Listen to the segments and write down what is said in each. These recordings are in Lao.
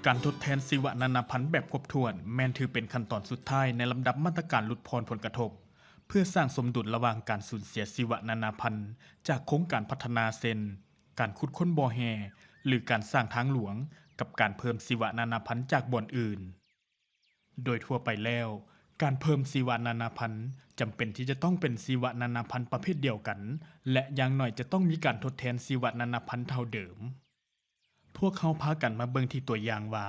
ການທົດແທນຊີວະນານາພັນແບບຄົບຖ້ວນ ແມ່ນຖືເປັນຂັ້ນຕອນສຸດທ້າຍໃນລຳດັບມາດຕະການຫຼຸດຜ່ອນຜົນກະທົບ ເພື່ອສ້າງສົມດຸນລະຫວ່າງການສູນເສຍຊີວະນານາພັນຈາກໂຄງການພັດທະນາ ເຊັ່ນ ການຂຸດຄົ້ນບໍ່ແຮ່ ຫຼື ການສ້າງທາງຫຼວງ ກັບການເພີ່ມຊີວະນານາພັນຈາກບ່ອນອື່ນ. ໂດຍທົ່ວໄປແລ້ວ, ການເພີ່ມຊີວະນານາພັນຈຳເປັນທີ່ຈະຕ້ອງເປັນຊີວະນານາພັນປະເພດດຽວກັນ ແລະ ຢ່າງໜ້ອຍຈະຕ້ອງມີການທົດແທນຊີວະນານາພັນເທົ່າເດີມ. ພວກເຮົາພາກັນມາເບິ່ງທີ່ຕົວຢ່າງວ່າ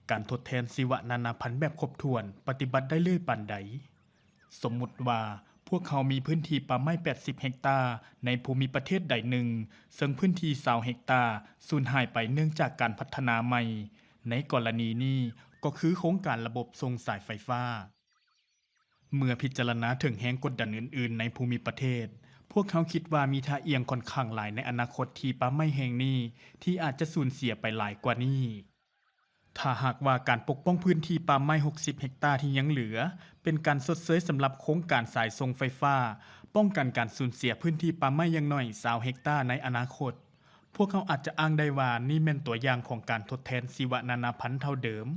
ການທົດແທນຊີວະນານາພັນແບບຄົບຖ້ວນປະຕິບັດໄດ້ເລື້ອຍປານໃດ. ສົມມຸດວ່າ ພວກເຮົາມີພື້ນທີ່ປ່າໄມ້ແປດສິບເຮັກຕາໃນພູມິປະເທດໃດໜຶ່ງ, ເຊິ່ງພື້ນທີ່ຊາວເຮັກຕາສູນຫາຍໄປເນື່ອງຈາກການພັດທະນາໃໝ່. ໃນກໍລະນີນີ້ກໍຄືໂຄງການລະບົບສົ່ງສາຍໄຟຟ້າ. ເມື່ອພິຈາລະນາເຖິງແຮງກົດດັນອື່ນໆໃນພູມິປະເທດ, ພວກເຮົາຄິດວ່າມີທ່າອ່ຽງຂ້ອນຂ້າງຫຼາຍໃນອະນາຄົດທີ່ປ່າໄມ້ແຫ່ງນີ້ທີ່ອາດຈະສູນເສຍໄປຫຼາຍກວ່ານີ້. ຖ້າຫາກວ່າການປົກປ້ອງພື້ນທີ່ປ່າໄມ້ຫົກສິບເຮັກຕາທີ່ຍັງເຫຼືອ ເປັນການຊົດເຊີຍສຳລັບໂຄງການສາຍສົ່ງໄຟຟ້າ, ປ້ອງກັນການສູນເສຍພື້ນທີ່ປ່າໄມ້ຢ່າງໜ້ອຍຊາວເຮັກຕາໃນອະນາຄົດ, ພວກເຮົາອາດຈະອ້າງໄດ້ວ່ານີ້ແມ່ນຕົວຢ່າງຂອງການທົດແທນຊີວະນານາພັນເທົ່າເດີມ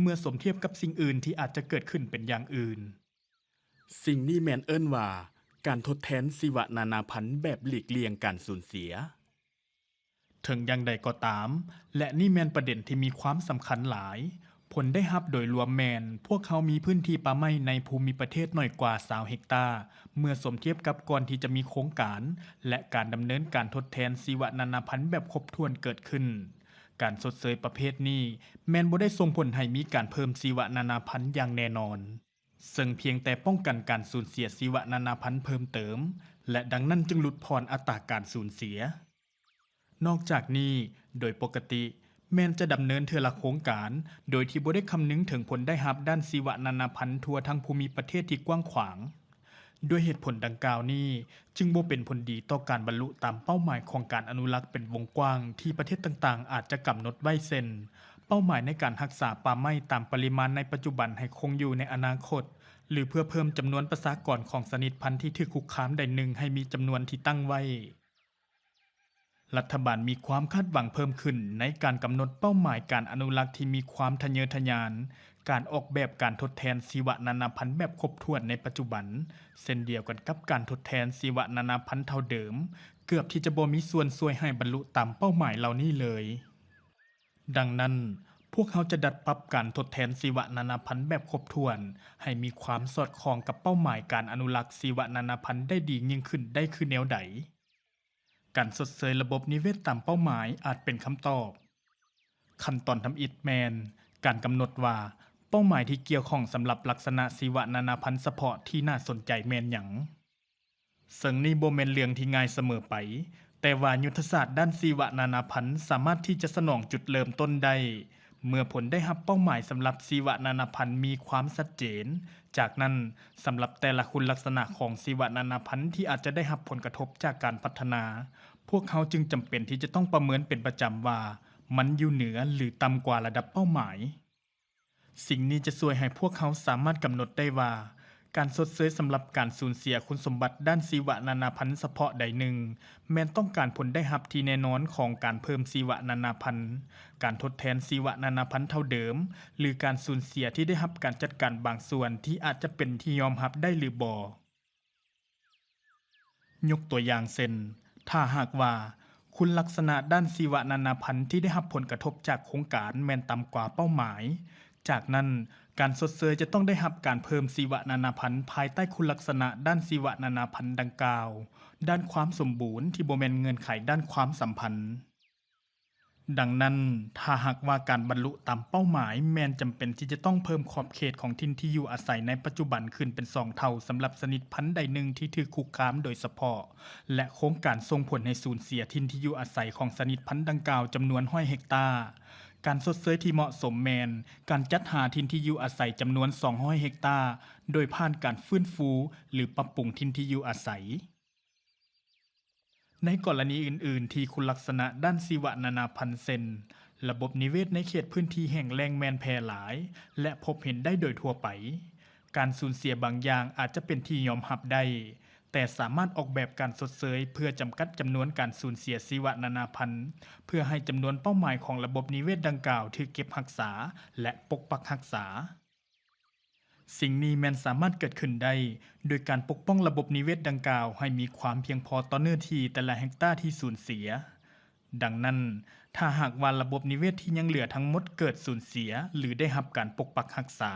ເມື່ອສົມທຽບກັບສິ່ງອື່ນທີ່ອາດຈະເກີດຂຶ້ນເປັນຢ່າງອື່ນ. ສິ່ງນີ້ແມ່ນເອີ້ນວ່າ ການທົດແທນຊີວະນານາພັນແບບຫຼີກລ່ຽງການສູນເສຍ. ເຖິງຢ່າງໃດກໍຕາມ, ແລະ ນີ້ແມ່ນປະເດັນທີ່ມີຄວາມສຳຄັນຫຼາຍ, ຜົນໄດ້ຮັບໂດຍລວມແມ່ນ ພວກເຮົາມີພື້ນທີ່ປ່າໄມ້ໃນພູມິປະເທດໜ້ອຍກວ່າຊາວເຮັກຕາ ເມື່ອສົມທຽບກັບກ່ອນທີ່ຈະມີໂຄງການ ແລະ ການດຳເນີນການທົດແທນຊີວະນານາພັນແບບຄົບຖ້ວນເກີດຂຶ້ນ. ການຊົດເຊີຍປະເພດນີ້ແມ່ນບໍ່ໄດ້ສົ່ງຜົນໃຫ້ມີການເພີ່ມຊີວະນານາພັນຢ່າງແນ່ນອນ. ເຊິ່ງພຽງແຕ່ປ້ອງກັນການສູນເສຍຊີວະນານາພັນເພີ່ມເຕີມ ແລະ ດັ່ງນັ້ນຈຶ່ງຫຼຸດຜ່ອນອັດຕາການສູນເສຍ. ນອກຈາກນີ້, ໂດຍປົກກະຕິແມ່ນຈະດຳເນີນເທື່ອລະໂຄງການ ໂດຍທີ່ບໍ່ໄດ້ຄຳນຶງເຖິງຜົນໄດ້ຮັບດ້ານຊີວະນານາພັນທົ່ວທັງພູມິປະເທດທີ່ກວ້າງຂວາງ. ດ້ວຍເຫດຜົນດັ່ງກ່າວນີ້, ຈຶ່ງບໍ່ເປັນຜົນດີຕໍ່ການບັນລຸຕາມເປົ້າໝາຍຂອງການອະນຸລັກເປັນວົງກວ້າງທີ່ປະເທດຕ່າງໆອາດຈະກຳນົດໄວ້ ເຊັ່ນ ເປົ້າໝາຍໃນການຮັກສາປ່າໄມ້ຕາມປະລິມານໃນປັດຈຸບັນໃຫ້ຄົງຢູ່ໃນອະນາຄົດ ຫຼື ເພື່ອເພີ່ມຈຳນວນປະຊາກອນຂອງຊະນິດພັນທີ່ຖືກຄຸກຄາມໃດໜຶ່ງໃຫ້ມີຈຳນວນທີ່ຕັ້ງໄວ້. ລັດຖະບານມີຄວາມຄາດຫວັງເພີ່ມຂຶ້ນໃນການກຳນົດເປົ້າໝາຍການອະນຸລັກທີ່ມີຄວາມທະເຍີທະຍານ, ການອອກແບບການທົດແທນຊີວະນານາພັນແບບຄົບຖ້ວນໃນປັດຈຸບັນ, ເຊັ່ນດຽວກັນກັບການທົດແທນຊີວະນານາພັນເທົ່າເດີມ, ເກືອບທີ່ຈະບໍ່ມີສ່ວນຊ່ວຍໃຫ້ບັນລຸຕາມເປົ້າໝາຍເຫຼົ່ານີ້ເລີຍ. ດັ່ງນັ້ນ, ພວກເຮົາຈະດັດປັບການທົດແທນຊີວະນານາພັນແບບຄົບຖ້ວນ ໃຫ້ມີຄວາມສອດຄ່ອງກັບເປົ້າໝາຍການອະນຸລັກຊີວະນານາພັນໄດ້ດີຍິ່ງຂຶ້ນໄດ້ຄືແນວໃດ? ການຊົດເຊີຍລະບົບນິເວດຕາມເປົ້າໝາຍອາດເປັນຄຳຕອບ. ຂັ້ນຕອນທຳອິດແມ່ນການກຳນົດວ່າ ເປົ້າໝາຍທີ່ກ່ຽວຂ້ອງສຳລັບລັກສະນະຊີວະນານາພັນສະເພາະທີ່ໜ້າສົນໃຈແມ່ນຫຍັງ? ເຊິ່ງນີ້ບໍ່ແມ່ນເລື່ອງທີ່ງ່າຍສະເໝີໄປ, ແຕ່ວ່າຍຸດທະສາດດ້ານຊີວະນານາພັນສາມາດທີ່ຈະສະໜອງຈຸດເລີ່ມຕົ້ນໄດ້ ເມື່ອຜົນໄດ້ຮັບເປົ້າໝາຍສຳລັບຊີວະນານາພັນມີຄວາມຊັດເຈນ. ຈາກນັ້ນ, ສຳລັບແຕ່ລະຄຸນລັກສະນະຂອງຊີວະນານາພັນທີ່ອາດຈະໄດ້ຮັບຜົນກະທົບຈາກການພັດທະນາ, ພວກເຮົາຈຶ່ງຈຳເປັນທີ່ຈະຕ້ອງປະເມີນເປັນປະຈຳວ່າ ມັນຢູ່ເໜືອ ຫຼື ຕ່ຳກວ່າລະດັບເປົ້າໝາຍ. ສິ່ງນີ້ຈະຊ່ວຍໃຫ້ພວກເຮົາສາມາດກຳນົດໄດ້ວ່າ ການຊົດເຊີຍສຳລັບການສູນເສຍຄຸນສົມບັດດ້ານຊີວະນານາພັນສະເພາະໃດໜຶ່ງ ແມ່ນຕ້ອງການຜົນໄດ້ຮັບທີ່ແນ່ນອນຂອງການເພີ່ມຊີວະນານາພັນ, ການທົດແທນຊີວະນານາພັນເທົ່າເດີມ ຫຼື ການສູນເສຍທີ່ໄດ້ຮັບການຈັດການບາງສ່ວນທີ່ອາດຈະເປັນທີ່ຍອມຮັບໄດ້ຫຼືບໍ່. ຍົກຕົວຢ່າງເຊັ່ນ, ຖ້າຫາກວ່າຄຸນລັກສະນະດ້ານຊີວະນານາພັນທີ່ໄດ້ຮັບຜົນກະທົບຈາກໂຄງການແມ່ນຕ່ຳກວ່າເປົ້າໝາຍ, ຈາກນັ້ນ, ການຊົດເຊີຍຈະຕ້ອງໄດ້ຮັບການເພີ່ມຊີວະນານາພັນພາຍໃຕ້ຄຸນລັກສະນະດ້ານຊີວະນານາພັນດັ່ງກ່າວ, ດ້ານຄວາມສົມບູນທີ່ບໍ່ແມ່ນເງື່ອນໄຂດ້ານຄວາມສຳພັນ. ດັ່ງນັ້ນ, ຖ້າຫາກວ່າການບັນລຸຕາມເປົ້າໝາຍ ແມ່ນຈຳເປັນທີ່ຈະຕ້ອງເພີ່ມຂອບເຂດຂອງຖິ່ນທີ່ຢູ່ອາໄສໃນປັດຈຸບັນຂຶ້ນເປັນສອງເທົ່າສຳລັບຊະນິດພັນໃດໜຶ່ງທີ່ຖືກຄຸກຄາມໂດຍສະເພາະ ແລະ ໂຄງການສົ່ງຜົນໃຫ້ສູນເສຍຖິ່ນທີ່ຢູ່ອາໄສຂອງຊະນິດພັນດັ່ງກ່າວຈຳນວນຮ້ອຍເຮັກຕາ, ການຊົດເຊີຍທີ່ເໝາະສົມແມ່ນການຈັດຫາຖິ່ນທີ່ຢູ່ອາໄສຈຳນວນສອງຮ້ອຍເຮັກຕາ ໂດຍຜ່ານການຟື້ນຟູ ຫຼື ປັບປຸງຖິ່ນທີ່ຢູ່ອາໄສ. ໃນກໍລະນີອື່ນໆທີ່ຄຸນລັກສະນະດ້ານຊີວະນານາພັນ ເຊັ່ນ ລະບົບນິເວດໃນເຂດພື້ນທີ່ແຫ້ງແລ້ງແມ່ນແຜ່ຫຼາຍ ແລະ ພົບເຫັນໄດ້ໂດຍທົ່ວໄປ, ການສູນເສຍບາງຢ່າງອາດຈະເປັນທີ່ຍອມຮັບໄດ້, ແຕ່ສາມາດອອກແບບການຊົດເຊີຍເພື່ອຈຳກັດຈຳນວນການສູນເສຍຊີວະນານາພັນ ເພື່ອໃຫ້ຈຳນວນເປົ້າໝາຍຂອງລະບົບນິເວດດັ່ງກ່າວຖືກເກັບຮັກສາ ແລະ ປົກປັກຮັກສາ. ສິ່ງນີ້ແມ່ນສາມາດເກີດຂຶ້ນໄດ້ ໂດຍການປົກປ້ອງລະບົບນິເວດດັ່ງກ່າວໃຫ້ມີຄວາມພຽງພໍຕໍ່ເນື້ອທີ່ແຕ່ລະເຮັກຕາທີ່ສູນເສຍ. ດັ່ງນັ້ນ, ຖ້າຫາກວ່າລະບົບນິເວດທີ່ຍັງເຫຼືອທັງໝົດເກີດສູນເສຍ ຫຼື ໄດ້ຮັບການປົກປັກຮັກສາ,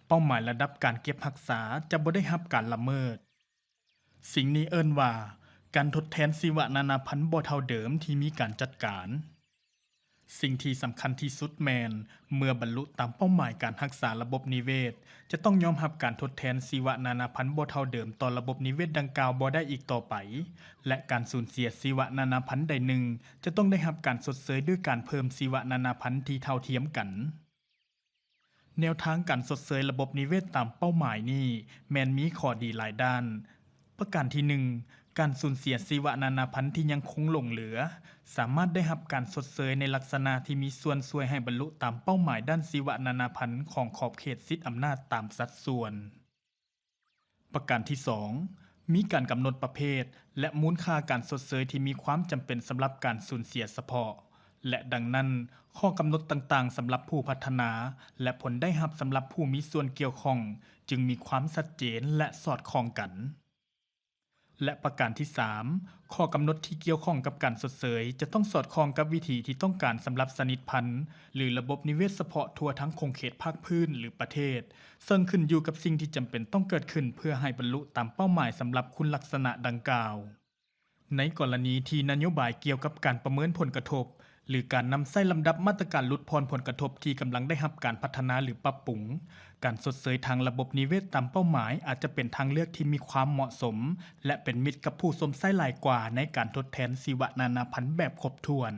ເປົ້າໝາຍລະດັບການເກັບຮັກສາຈະບໍ່ໄດ້ຮັບການລະເມີດ. ສິ່ງນີ້ເອີ້ນວ່າ ການທົດແທນຊີວະນານາພັນບໍ່ເທົ່າເດີມທີ່ມີການຈັດການ. ສິ່ງທີ່ສຳຄັນທີ່ສຸດແມ່ນ ເມື່ອບັນລຸຕາມເປົ້າໝາຍການຮັກສາລະບົບນິເວດ, ຈະຕ້ອງຍອມຮັບການທົດແທນຊີວະນານາພັນບໍ່ເທົ່າເດີມຕໍ່ລະບົບນິເວດດັ່ງກ່າວບໍ່ໄດ້ອີກຕໍ່ໄປ ແລະ ການສູນເສຍຊີວະນານາພັນໃດໜຶ່ງ ຈະຕ້ອງໄດ້ຮັບການຊົດເຊີຍດ້ວຍການເພີ່ມຊີວະນານາພັນທີ່ເທົ່າທຽມກັນ. ແນວທາງການຊົດເຊີຍລະບົບນິເວດຕາມເປົ້າໝາຍນີ້ແມ່ນມີຂໍ້ດີຫຼາຍດ້ານ. ປະການທີໜຶ່ງ, ການສູນເສຍຊີວະນານາພັນທີ່ຍັງຄົງຫຼົງເຫຼືອ ສາມາດໄດ້ຮັບການຊົດເຊີຍໃນລັກສະນະທີ່ມີສ່ວນຊ່ວຍໃຫ້ບັນລຸຕາມເປົ້າໝາຍດ້ານຊີວະນານາພັນຂອງຂອບເຂດສິດອຳນາດຕາມສັດສ່ວນ. ປະການທີສອງ, ມີການກຳນົດປະເພດ ແລະ ມູນຄ່າການຊົດເຊີຍທີ່ມີຄວາມຈຳເປັນສຳລັບການສູນເສຍສະເພາະ ແລະ ດັ່ງນັ້ນ, ຂໍ້ກຳນົດຕ່າງໆສຳລັບຜູ້ພັດທະນາ ແລະ ຜົນໄດ້ຮັບສຳລັບຜູ້ມີສ່ວນກ່ຽວຂ້ອງ ຈຶ່ງມີຄວາມຊັດເຈນ ແລະ ສອດຄ່ອງກັນ. ແລະ ປະການທີສາມ, ຂໍ້ກຳນົດທີ່ກ່ຽວຂ້ອງກັບການຊົດເຊີຍ ຈະຕ້ອງສອດຄ່ອງກັບວິທີທີ່ຕ້ອງການສຳລັບຊະນິດພັນ ຫຼື ລະບົບນິເວດສະເພາະທົ່ວທັງຂົງເຂດພາກພື້ນ ຫຼື ປະເທດ, ເຊິ່ງຂຶ້ນຢູ່ກັບສິ່ງທີ່ຈຳເປັນຕ້ອງເກີດຂຶ້ນເພື່ອໃຫ້ບັນລຸຕາມເປົ້າໝາຍສຳລັບຄຸນລັກສະນະດັ່ງກ່າວ. ໃນກໍລະນີທີ່ນະໂຍບາຍກ່ຽວກັບການປະເມີນຜົນກະທົບ ຫຼື ການນຳໃຊ້ລຳດັບມາດຕະການຫຼຸດຜ່ອນຜົນກະທົບທີ່ກຳລັງໄດ້ຮັບການພັດທະນາ ຫຼື ປັບປຸງ, ການຊົດເຊີຍທາງລະບົບນິເວດຕາມເປົ້າໝາຍອາດຈະເປັນທາງເລືອກທີ່ມີຄວາມເໝາະສົມ ແລະ ເປັນມິດກັບຜູ້ຊົມໃຊ້ຫຼາຍກວ່າໃນການທົດແທນຊີວະນານາພັນແບບຄົບຖ້ວນ.